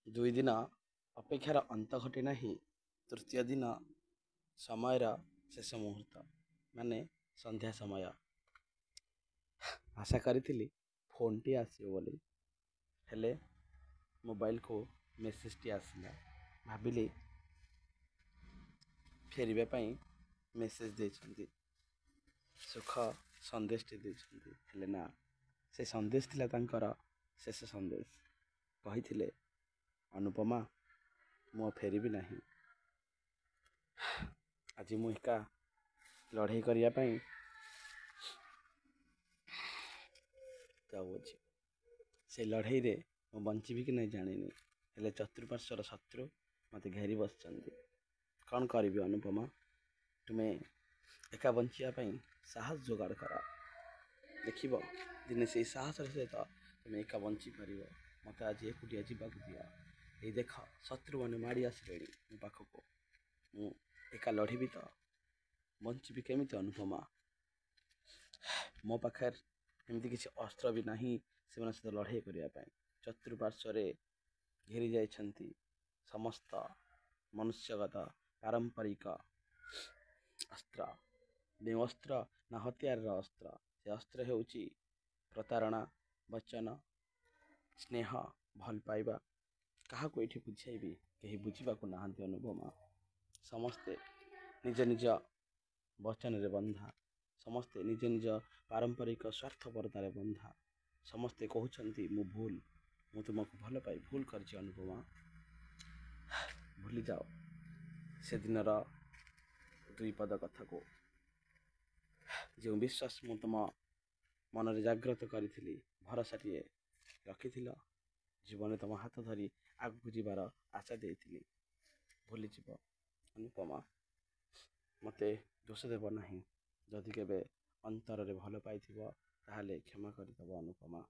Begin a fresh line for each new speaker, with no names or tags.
2 ଦିନ ଅପେକ୍ଷାର ଅନ୍ତ ଘଟି ନାହିଁ, ତୃତୀୟ ଦିନ ସମୟର ଶେଷ ମୁହୂର୍ତ୍ତ, ମାନେ ସନ୍ଧ୍ୟା ସମୟ। ଆଶା କରିଥିଲି ଫୋନ୍ଟିଏ ଆସିବ ବୋଲି, ହେଲେ ମୋବାଇଲକୁ ମେସେଜଟି ଆସିଲା। ଭାବିଲି ଫେରିବା ପାଇଁ ମେସେଜ ଦେଇଛନ୍ତି, ସୁଖ ସନ୍ଦେଶଟି ଦେଇଛନ୍ତି। ହେଲେ ନା, ସେ ସନ୍ଦେଶ ଥିଲା ତାଙ୍କର ଶେଷ ସନ୍ଦେଶ। କହିଥିଲେ, ଅନୁପମା, ମୁଁ ଆଉ ଫେରିବି ନାହିଁ। ଆଜି ମୁଁ ଏକା ଲଢ଼େଇ କରିବା ପାଇଁ ଯାଉଅଛି। ସେ ଲଢ଼େଇରେ ମୁଁ ବଞ୍ଚିବି କି ନାହିଁ ଜାଣିନି, ହେଲେ ଚତୁଃପାର୍ଶ୍ୱର ଶତ୍ରୁ ମୋତେ ଘେରି ବସିଛନ୍ତି। କ'ଣ କରିବି ଅନୁପମା? ତୁମେ ଏକା ବଞ୍ଚିବା ପାଇଁ ସାହସ ଯୋଗାଡ଼ କର। ଦେଖିବ, ଦିନେ ସେଇ ସାହସର ସହିତ ତୁମେ ଏକା ବଞ୍ଚିପାରିବ। ମୋତେ ଆଜି ଏକୁଟିଆ ଯିବାକୁ ଦିଅ। ଏଇ ଦେଖ, ଶତ୍ରୁମାନେ ମାଡ଼ି ଆସିଲେଣି ମୋ ପାଖକୁ। ମୁଁ ଏକା ଲଢ଼ିବି ତ ବଞ୍ଚିବି କେମିତି ଅନୁପମା? ମୋ ପାଖରେ ଏମିତି କିଛି ଅସ୍ତ୍ର ବି ନାହିଁ ସେମାନଙ୍କ ସହିତ ଲଢ଼େଇ କରିବା ପାଇଁ। ଚତୁଃପାର୍ଶ୍ୱରେ ଘେରି ଯାଇଛନ୍ତି ସମସ୍ତ ମନୁଷ୍ୟଗତ ପାରମ୍ପରିକ ଅସ୍ତ୍ର। ଯେଉଁ ଅସ୍ତ୍ର ନା ହତିଆରର ଅସ୍ତ୍ର, ସେ ଅସ୍ତ୍ର ହେଉଛି ପ୍ରତାରଣା, ବଚନ, ସ୍ନେହ, ଭଲ ପାଇବା। କାହାକୁ ଏଇଠି ବୁଝେଇବି? କେହି ବୁଝିବାକୁ ନାହାନ୍ତି ଅନୁପମା। ସମସ୍ତେ ନିଜ ନିଜ ବଚନରେ ବନ୍ଧା, ସମସ୍ତେ ନିଜ ନିଜ ପାରମ୍ପରିକ ସ୍ୱାର୍ଥପରତାରେ ବନ୍ଧା। ସମସ୍ତେ କହୁଛନ୍ତି ମୁଁ ଭୁଲ, ମୁଁ ତୁମକୁ ଭଲ ପାଇ ଭୁଲ କରିଛି। ଅନୁପମା, ଭୁଲିଯାଅ ସେଦିନର 2 ପଦ କଥାକୁ। ଯେଉଁ ବିଶ୍ୱାସ ମୁଁ ତୁମ ମନରେ ଜାଗ୍ରତ କରିଥିଲି, ଭରସାଟିଏ ରଖିଥିଲ, ଜୀବନରେ ତୁମ ହାତ ଧରି ଆଗକୁ ଯିବାର ଆଶା ଦେଇଥିଲି, ଭୁଲିଯିବ ଅନୁପମା। ମୋତେ ଦୋଷ ଦେବ ନାହିଁ। ଯଦି କେବେ ଅନ୍ତରରେ ଭଲ ପାଇଥିବ, ତାହେଲେ କ୍ଷମା କରିଦେବ ଅନୁପମା।